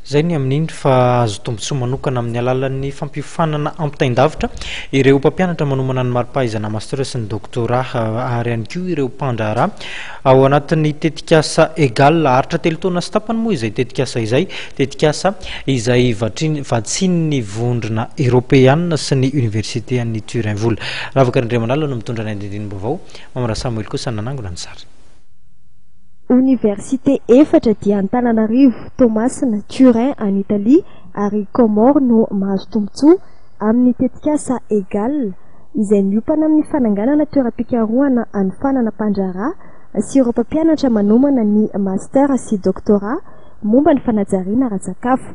Izay ny amin'iny fa azo tombontsoa manokana amin'ny alalan'ny fampiofanana ampitain-davitra ireo mpampianatra manomana ny mari-pahaizana Master sy ny Doctorat ary ihany koa ireo mpandraharaha ao anatin'ny tetikasa Egal. Haharitra telo taona sy tapany moa izay tetikasa izay, tetikasa izay vatsian'ny Vondrona Eoropeanina sy ny Oniversite an'i Turin vola. Ravaka Randriamanalina no mitondra ny andindinim-baovao, Mamy Rasamoely kosa nanangona ny sary. Oniversite efatra dia Antananarivo, Toamasina, Turin any Italia ary Comores no mahazo tombontsoa amin'ny tetikasa Egal, izay miompana amin'ny fananganana toeram-pikarohana hanofanana mpandraharaha sy ireo mpampianatra manomana ny Master sy Doctorat momba ny fanajariana ara-tsakafo.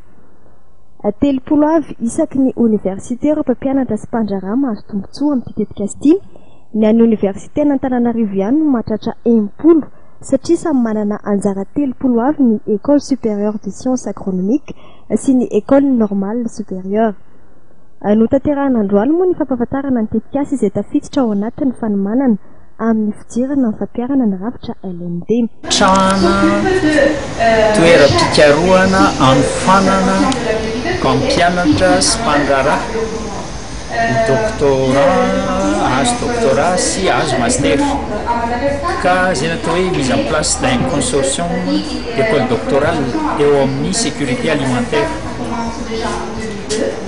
30 avy isaky ny oniversite ireo mpampianatra sy mpandraharaha mahazo tombontsoa amin'ity tetikasa ity. Ny an'ny oniversiten'Antananarivo ihany no mahatratra 60 satria samy manana anjara 30 avy ny Ecole Supérieure des Sciences Agronomiques sy ny Ecole Normale Supérieure. Notanterahina androany moa ny fampahafantarana ny tetikasa izay tafiditra ao anatin'ny fanomanana amin'ny fijerana ny fampiharana ny rafitra LMD. Trana toeram-pikarohana anofanana mpampianatra sy mpandraharaha. Ny doctorat, azo doctorat sy azo master. Ka zay natao hoe mise en place d'un consortium d'école doctorale eo amin'ny sécurité alimentaire.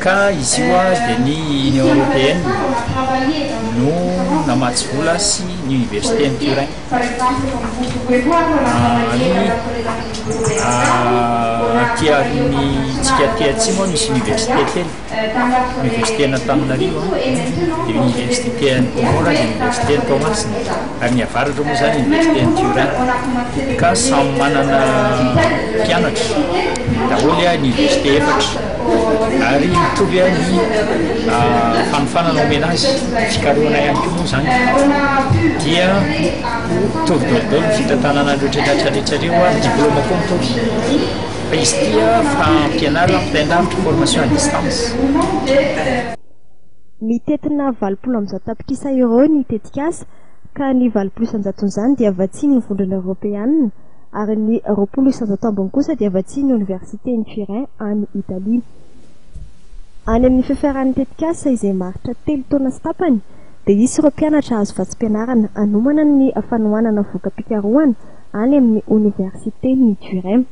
Ka izy io dia ny Union européenne no namatsy vola sy ny université any Turin. Ny aty amin'ny tsika aty atsimo misy université telo. Université an'Antananarivo dia Université an'i Comores dia Université an'i Toamasina ary ny avaratra moa izany Université an'i Turin ka samy manana mpianatra daholo ny université efatra ary mitovy ny fanofanana omena azy fikarohana ihany koa moa izany dia mitovy daholo ny fitantanana an'ireo rehetra rehetra ireo ny diplôme koa mitovy. Fa izy ity fampianarana ampitain-davitra, formation à distance. Mitentina 180 tapitrisa euros ny tetikasa ka ny 80 isan-jaton'izany dia vatsian'ny Vondrona Eoropeanina ary ny 20% ambiny kosa dia vatsian'ny Oniversiten'i Turin any Italia. Any amin'ny fiafaran'ny tetikasa izay maharitra telo taona sy tapany dia hisy ireo mpianatra hahazo vatsim-pianarana hanomana ny fanohanana voka-pikarohana any amin'ny oniversiten'i Turin.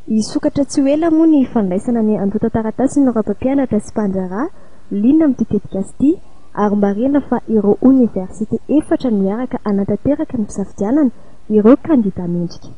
Hisokatra tsy ho ela moa ny fandraisana ny antontan-taratasin'ireo mpampianatra sy mpandraharaha liana amin'ity tetikasa ity ary marihina fa ireo oniversite efatra no hiaraka hanatanteraka ny fisafidianana ireo kandida mendrika.